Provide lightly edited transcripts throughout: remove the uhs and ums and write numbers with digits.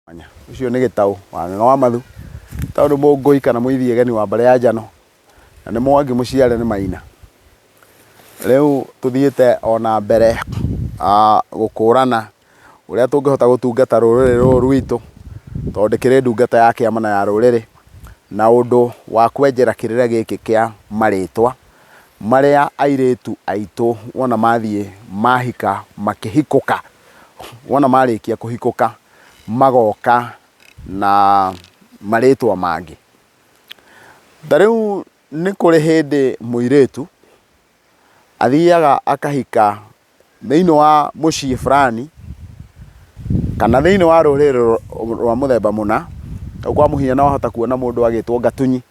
Mwanya. Ũcio nĩ Gĩtaũ wa Ng'ang'a wa Mathu, Gĩtaũ nĩ Mũngũi kana Mũithiegeni wa mbarĩ ya Njano, na nĩ Mwangi mũciare nĩ Maina. Rĩu tũthiĩte ona mbere gũkũrana ũrĩa tũngĩhota gũtungata rũrĩrĩ rũrũ rwitũ, tondũ ndĩkĩrĩ ndungata ya kĩama na ya rũrĩrĩ, na ũndũ wa kwenjera kĩrĩra gĩkĩ kĩa marĩtwa, marĩa airĩtu aitũ wona mathiĩ mahika makĩhikũka, wona marĩkia kũhikũka magoka na marĩtwa mangĩ. Ta rĩu nĩ kũrĩ hĩndĩ mũirĩtu athiaga akahika thĩinĩ wa mũciĩ fulani kana thĩinĩ wa rũrĩrĩ rwa mũthemba mũna. Ta kwa mũhiano wahota kuona mũndũ agĩtwo Gatunyi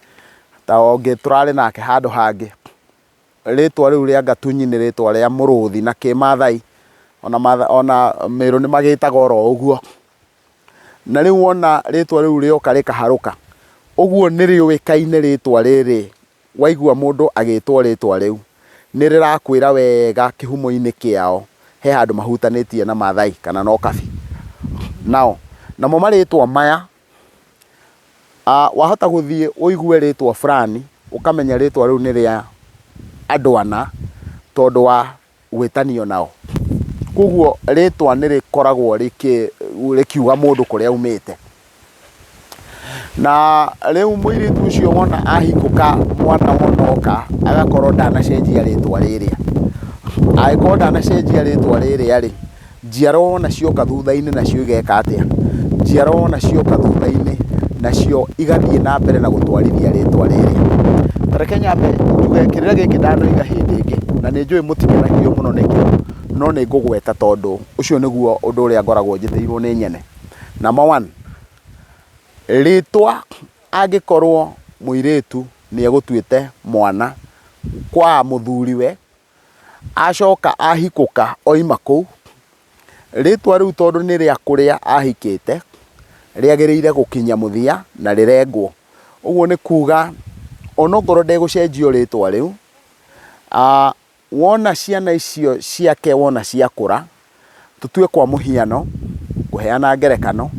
ta ũngĩ tũrarĩ nake handũ hangĩ. Rĩtwa rĩu rĩa Gatunyi nĩ rĩtwa rĩa mũrũthi na kĩmathai, ona ona Mĩrũ nĩ magĩtaga oro ũguo. Na rĩu wona rĩtwa rĩu rĩoka rĩkaharũka, ũguo nĩ rĩũĩkaine rĩtwa rĩrĩ, waigua mũndũ agĩtwo rĩtwa rĩu, nĩ rĩrakwĩra wega kĩhumo-inĩ kĩao he handũ mahutanĩtie na Mathai kana na ũkabi. Nao, namo marĩtwa maya Wahota gũthiĩ ũigue rĩtwa fulani, ũkamenya rĩtwa rĩu nĩ rĩa andũ ana tondũ wa gwĩtanio nao. Koguo rĩtwa nĩ rĩkoragwo rĩkiuga mũndũ kũrĩa aumĩte. Na rĩu mũirĩtu ũcio wona ahikũka mwana wona oka, agakorwo ndanacenjia rĩtwa rĩrĩa. Angĩkorwo ndanacenjia rĩtwa rĩrĩa rĩ, Njiarwa wona cioka thutha-inĩ nacio igeka atĩa? Njiarwa wona cioka thutha-inĩ nacio igathiĩ na mbere na gũtwarithia rĩtwa rĩrĩ. Ta reke nyambe njuge kĩrĩra gĩkĩ ndanoiga hĩndĩ ĩngĩ na nĩ njũĩ mũtikenagio mũno nĩkĩo, no nĩ ngũgweta tondũ ũcio nĩguo ũndũ ũrĩa ngoragwo njĩtĩirwo nĩ nyene. Number one, rĩtwa angĩkorwo mũirĩtu nĩ egũtuĩte mwana kwa mũthuriwe, Acoka ahikũka oima kũu, rĩtwa rĩu tondũ nĩ rĩa kũrĩa ahikĩte, rĩagĩrĩire gũkinya mũthia na rĩrengwo. Ũguo nĩ kuga onokorwo ndegũcenjio rĩtwa rĩu, wona ciana icio ciake wona ciakũra, Tũtue kwa mũhiano, ngũheana ngerekano,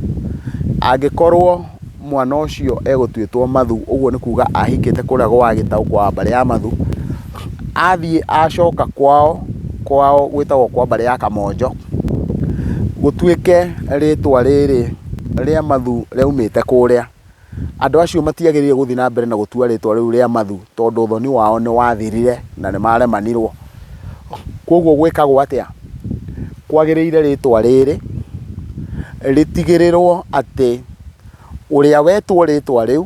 angĩkorwo mwana ũcio egũtuĩtwo Mathu, ũguo nĩ kuga ahikĩte kũrĩa gwa Gĩtaũ kwa mbarĩ ya Mathu, athiĩ acoka kwao, kwao gwĩtagwo kwa mbarĩ ya Kamonjo, gũtuĩke rĩtwa rĩrĩ rĩa Mathu rĩaumĩte kũrĩa. Andũ acio matiagĩrĩire gũthiĩ na mbere na gũtua rĩtwa rĩu rĩa Mathu tondũ ũthoni wao nĩ wathirire na nĩ maremanirwo. Kwoguo gwĩkagwo atĩa? Kwagĩrĩire rĩtwa rĩrĩ rĩtigĩrĩrwo atĩ ũrĩa wetwo rĩtwa rĩu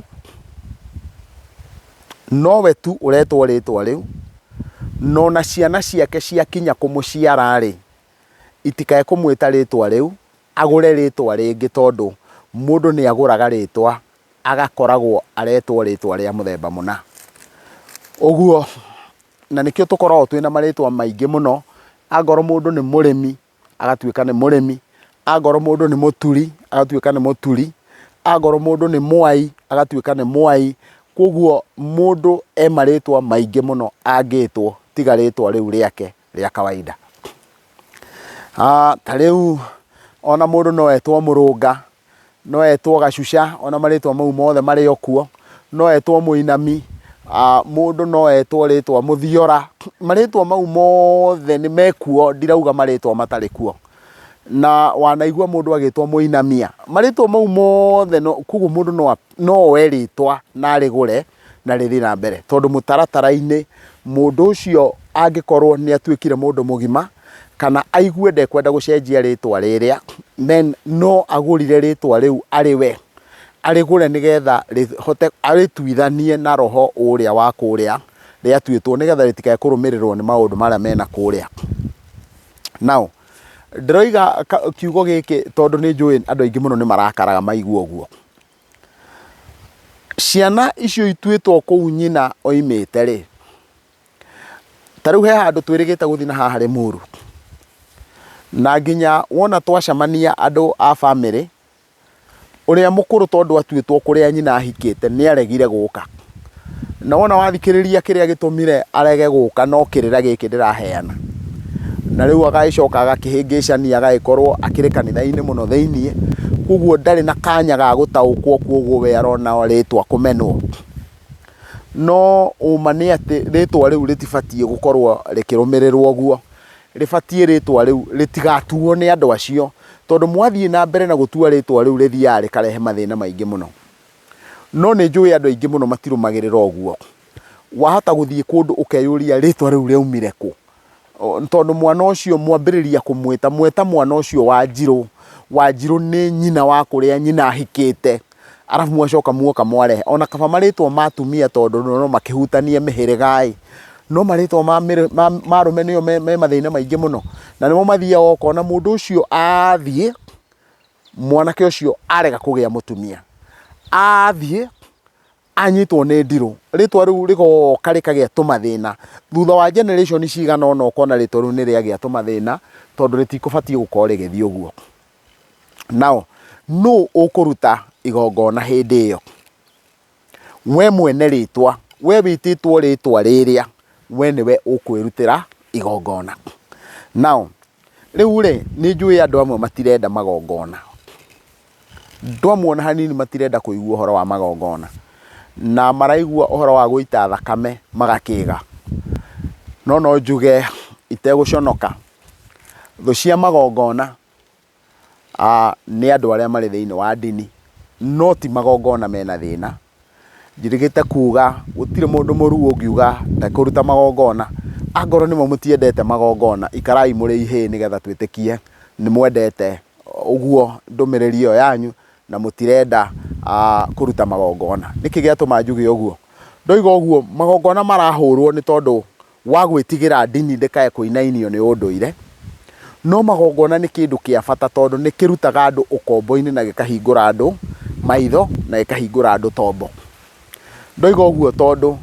nowe tu ũretwo rĩtwa rĩu, na ona ciana ciake ciakinya kũmũciara rĩ, itikae kũmwĩta rĩtwa rĩu, agũre rĩtwa rĩngĩ tondũ mũndũ nĩ agũraga rĩtwa agakoragwo aretwo rĩtwa rĩa mũthemba mũna. Ũguo, na nĩkĩo tũkoragwo twĩna marĩtwa maingĩ mũno, angorwo mũndũ nĩ mũrĩmi agatuĩka nĩ mũrĩmi, angorwo mũndũ nĩ mũturi agatuĩka nĩ mũturi, angorwo mũndũ nĩ mwai agatuĩka nĩ mwai, koguo mũndũ e marĩtwa maingĩ mũno angĩtwo tiga rĩtwa rĩu rĩake rĩa kawaida. Ta rĩu ona mũndũ no etwo mũrũnga, no etwo gacuca, ona marĩtwa mau mothe marĩ o kuo, no etwo mũinami, mũndũ no etwo rĩtwa mũthiora, marĩtwa mau mothe nĩ mekuo, ndirauga marĩtwa matarĩ kuo. Na wanaigua mũndũ agĩtwo mũinamia, marĩtwa mau mothe koguo mũndũ no oe rĩtwa na arĩgũre na rĩthiĩ na mbere, tondũ mũtaratara-inĩ mũndũ ũcio angĩkorwo nĩ atuĩkire mũndũ mũgima, kana aigue ndekwenda gũcenjia rĩtwa rĩrĩa, then no agũrire rĩtwa rĩu arĩ we, arĩgũre nĩgetha rĩhote arĩtuithanie na roho ũrĩa wa kũrĩa rĩatuĩtwo, nĩgetha rĩtikae kũrũmĩrĩrwo nĩ maũndũ marĩa mena kũrĩa. Now, ndĩroiga kiugo gĩkĩ tondũ nĩ njũĩ andũ aingĩ mũno nĩ marakaraga maigua ũguo. Ciana icio ituĩtwo kũu nyina oimĩte rĩ, ta rĩu he handũ twĩrĩgĩte gũthiĩ na haha Rĩmuru, na nginya wona twacemania andũ a bamĩrĩ, ũrĩa mũkũrũ tondũ atuĩtwo kũrĩa nyina ahikĩte nĩ aregire gũka. Na wona wathikĩrĩria kĩrĩa gĩtũmire arege gũka no kĩrĩra gĩkĩ ndĩraheana. Na rĩu agagĩcoka agakĩhĩngĩcania agagĩkorwo akĩrĩ kanitha-inĩ mũno thĩiniĩ. Koguo ndarĩ na kanya ga gũtaũkwo koguo we arona rĩtwa kũmenwo. No ũma nĩ atĩ rĩtwa rĩu rĩtibatiĩ gũkorwo rĩkĩrũmĩrĩrwo ũguo. Rĩbatiĩ rĩtwa rĩu rĩtigatuo nĩ andũ acio, tondũ mwathiĩ na mbere na gũtua rĩtwa rĩu rĩthiaga rĩkarehe mathĩna maingĩ mũno. No nĩ njũĩ andũ aingĩ mũno matirũmagĩrĩra ũguo. Wahota gũthiĩ kũndũ ũkeyũria rĩtwa rĩu rĩaumire kũ? Tondũ mwana ũcio mwambĩrĩria kũmwĩta, mweta mwana ũcio Wanjirũ, Wanjirũ nĩ nyina wa kũrĩa nyina ahikĩte, arabu mwacoka muoka mwarehe, ona kaba marĩtwa ma atumia tondũ no makĩhutanie mĩhĩrĩga ĩ, no marĩtwa ma arũme nĩo me mathĩna maingĩ mũno, na nĩmo mathiaga ũkona mũndũ ũcio athiĩ, mwanake ũcio arega kũgĩa mũtumia, athiĩ anyitwo nĩ ndirũ, rĩtwa rĩu rĩgoka rĩkagĩa tũmathĩna, thutha wa generation cigana ũna ũkona rĩtwa rĩu nĩ rĩagĩa tũmathĩna, tondũ rĩtikũbatiĩ gũkorwo rĩgĩthiĩ ũguo. Nao, nũ ũkũruta igongona hĩndĩ ĩyo? We mwene rĩtwa, we wĩtĩtwo rĩtwa rĩrĩa, we nĩwe ũkwĩrutĩra igongona. Nao, rĩu rĩ, nĩ njũĩ andũ amwe matirenda magongona. Andũ amwe ona hanini matirenda kũigua ũhoro wa magongona, na maraigua ũhoro wa gũita thakame magakĩga. No no njuge itegũconoka, thũ cia magongona nĩ andũ arĩa marĩ thĩiniĩ wa ndini, no ti magongona mena thĩna. Njirigĩte kuga gũtirĩ mũndũ mũruu ũngiuga ndekũruta magongona, angorwo nĩmo mũtiendete magongona, ikarai mũrĩ ihĩĩ nĩgetha twĩtĩkie nĩ mwendete ũguo ndũmĩrĩri ĩyo yanyu na mũtirenda kũruta magongona. Nĩkĩ gĩatũma njuge ũguo? Ndoiga ũguo magongona marahũrwo nĩ tondũ wa gwĩtigĩra ndini ndĩkae kũinainio nĩ ũndũire, no magongona nĩ kĩndũ kĩa bata tondũ nĩ kĩrutaga andũ ũkombo-inĩ na gĩkahingũra andũ maitho na gĩkahingũra andũ tombo. Ndoiga ũguo tondũ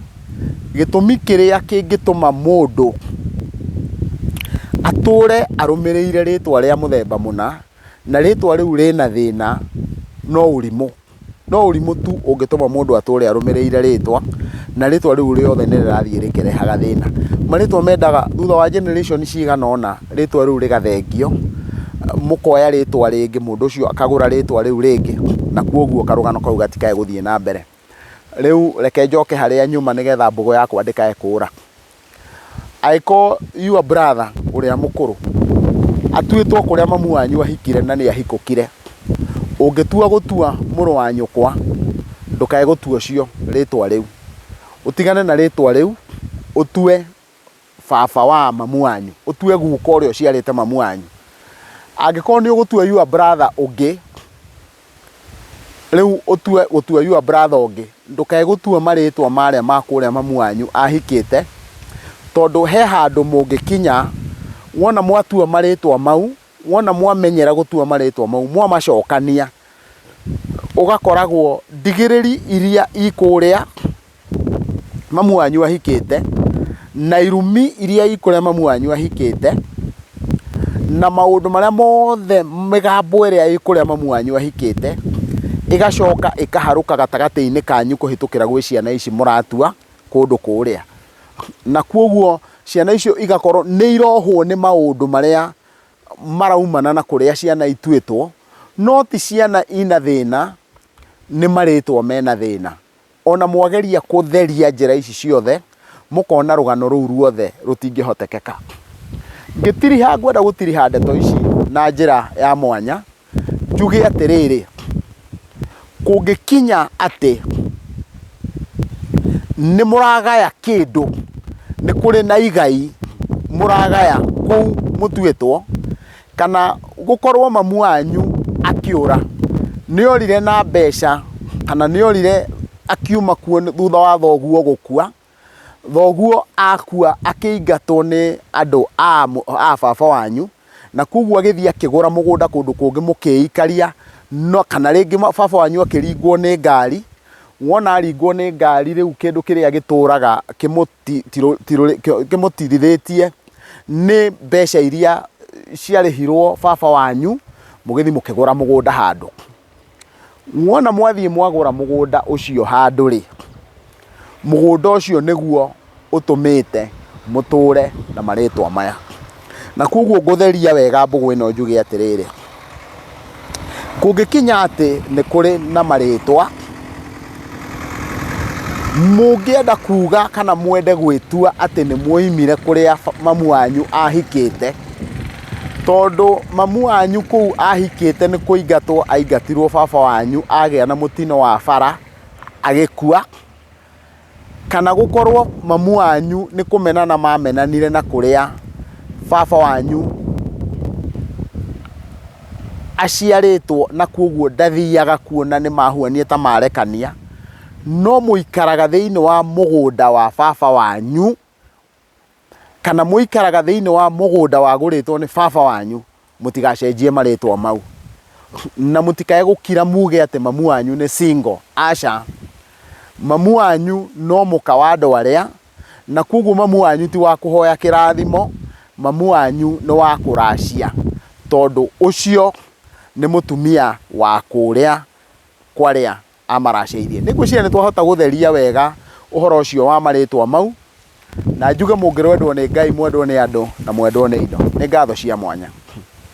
gĩtũmi kĩrĩa kĩngĩtũma mũndũ atũre arũmĩrĩire rĩtwa rĩa mũthemba mũna, na rĩtwa rĩu rĩna thĩna, no ũrimũ. No ũrimũ tu ũngĩtũma mũndũ atũre arũmĩrĩire rĩtwa, na rĩtwa rĩu rĩothe nĩ rĩrathiĩ rĩkĩrehaga thĩna. Marĩtwa mendaga thutha wa generation cigana ũna, rĩtwa rĩu rĩgathengio, mũkoya rĩtwa rĩngĩ, mũndũ ũcio akagũra rĩtwa rĩu rĩngĩ, na koguo karũgano kau gatikae gũthiĩ na mbere. Rĩu reke njoke harĩa nyuma nĩgetha mbũgũ yakwa ndĩkae kũra. Angĩkorwo your brother ũrĩa mũkũrũ atuĩtwo kũrĩa mamu wanyu ahikire na nĩ ahikũkire, ũngĩtua gũtua mũrũ wa nyũkwa, ndũkae gũtua ũcio rĩtwa rĩu. Ũtigane na rĩtwa rĩu, ũtue baba wa mamu wanyu, ũtue guka ũrĩa ũciarĩte mamu wanyu. Angĩkorwo nĩ ũgũtua your brother ũngĩ, rĩu ũtue gũtua your brother ũngĩ, ndũkae gũtua marĩtwa marĩa ma kũrĩa mamu wanyu ahikĩte, tondũ he handũ mũngĩkinya wona mwatua marĩtwa mau, wona mwamenyera gũtua marĩtwa mau, mwamacokania, ũgakoragwo ndigĩrĩri iria i kũrĩa mamu wanyu ahikĩte, na irumi iria i kũrĩa mamu wanyu ahikĩte, na maũndũ marĩa mothe mĩgambo ĩrĩa ĩ kũrĩa mamu wanyu ahikĩte, ĩgacoka ĩkaharũka gatagatĩ-inĩ kanyu kũhĩtũkĩra gwĩ ciana ici mũratua kũndũ kũrĩa. Na koguo ciana icio igakorwo nĩ irohwo nĩ maũndũ marĩa maraumana na kũrĩa ciana ituĩtwo, no ti ciana ina thĩna, nĩ marĩtwa mena thĩna. Ona mwageria kũtheria njĩra ici ciothe, mũkona rũgano rũu ruothe rũtingĩhotekeka. Ngĩtiriha, ngwenda gũtiriha ndeto ici na njĩra ya mwanya, njuge atĩrĩrĩ, kũngĩkinya atĩ nĩ mũragaya kĩndũ, nĩ kũrĩ na igai mũragaya kũu mũtuĩtwo, kana gũkorwo mamu wanyu akĩũra, nĩ orire na mbeca kana nĩ orire akiuma kuo thutha wa thoguo gũkua, thoguo akua akĩingatwo nĩ andũ a baba wanyu, na koguo agĩthiĩ akĩgũra mũgũnda kũndũ kũngĩ mũkĩikaria, no kana rĩngĩ baba wanyu akĩringwo nĩ ngari, wona aringwo nĩ ngari rĩu kĩndũ kĩrĩa gĩtũraga kĩmũtirithĩtie nĩ mbeca iria ciarĩhirwo baba wanyu, mũgĩthiĩ mũkĩgũra mũgũnda handũ. Wona mwathiĩ mwagũra mũgũnda ũcio handũ rĩ, mũgũnda ũcio nĩguo ũtũmĩte mũtũre na marĩtwa maya. Na koguo ngũtheria wega mbũgũ ĩno njuge atĩrĩrĩ, Kũngĩkinya atĩ nĩ kũrĩ na marĩtwa, mũngĩenda kuga kana mwende gwĩtua atĩ nĩ mwoimire kũrĩa mamu wanyu ahikĩte, tondũ mamu wanyu kũu ahikĩte nĩ kũingatwo aingatirwo baba wanyu agĩa na mũtino wa bara agĩkua. Kana gũkorwo mamu wanyu nĩ kũmenana mamenanire na kũrĩa baba wanyu aciarĩtwo na kwoguo ndathiaga kuo na nĩ mahuanire ta marekania, no mũikaraga thĩinĩ wa mũgũnda wa baba wanyu. Kana mũikaraga thĩinĩ wa mũgũnda wagũrĩtwo nĩ baba wanyu, mũtigacenjie marĩtwa mau. Na mũtikae gũkira muge atĩ mamu wanyu nĩ single. Aca. Mamu wanyu no mũka wa andũ arĩa, na kwoguo mamu wanyu ti wa kũhoya kĩrathimo, mamu wanyu nĩ wa kũracia, tondũ ũcio nĩ mũtumia wa kũrĩa kwarĩa amaracĩirie. Nĩ ngwĩciria nĩ twahota gũtheria wega ũhoro ũcio wa marĩtwa mau, na njuge mũngĩrwendwo nĩ Ngai, mwendwo nĩ andũ, na mwendwo nĩ indo. Nĩ ngatho cia mwanya.